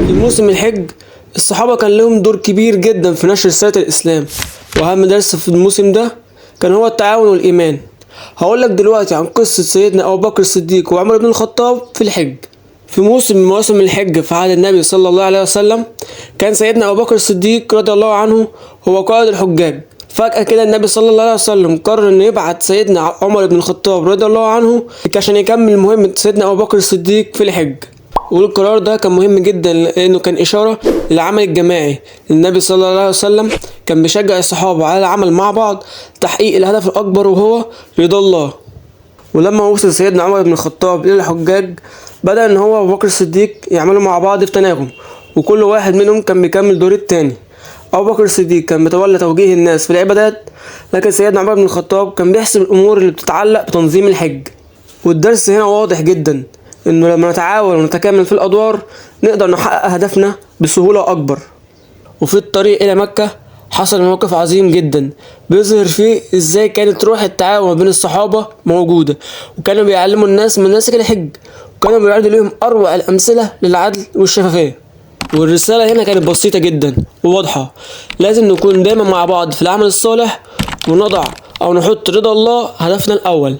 في موسم الحج الصحابة كان لهم دور كبير جدا في نشر رسالة الإسلام، وأهم درس في الموسم ده كان هو التعاون والإيمان. هقولك دلوقتي عن قصة سيدنا أبو بكر الصديق وعمر بن الخطاب في الحج. في موسم من مواسم الحج في عهد النبي صلى الله عليه وسلم، كان سيدنا أبو بكر الصديق رضي الله عنه هو قائد الحجاج. فجأة كده النبي صلى الله عليه وسلم قرر انه يبعت سيدنا عمر بن الخطاب رضي الله عنه عشان يكمل مهمة سيدنا أبو بكر الصديق في الحج. والقرار ده كان مهم جدا لأنه كان إشارة للعمل الجماعي. النبي صلى الله عليه وسلم كان بيشجع الصحابة على العمل مع بعض تحقيق الهدف الأكبر وهو رضا الله. ولما وصل سيدنا عمر بن الخطاب إلى الحجاج، بدأ إن هو وأبو بكر الصديق يعملوا مع بعض في تناغم، وكل واحد منهم كان بيكمل دور التاني. أبو بكر الصديق كان بيتولى توجيه الناس في العبادات، لكن سيدنا عمر بن الخطاب كان بيحسب الأمور اللي بتتعلق بتنظيم الحج. والدرس هنا واضح جدا، إنه لما نتعاون ونتكامل في الأدوار نقدر نحقق هدفنا بسهولة أكبر. وفي الطريق إلى مكة حصل موقف عظيم جدا بيظهر فيه إزاي كانت روح التعاون بين الصحابة موجودة، وكانوا بيعلموا الناس مناسك الحج، وكانوا بيعرضوا لهم أروع الأمثلة للعدل والشفافية. والرسالة هنا كانت بسيطة جدا وواضحة، لازم نكون دايما مع بعض في العمل الصالح، ونضع أو نحط رضا الله هدفنا الأول.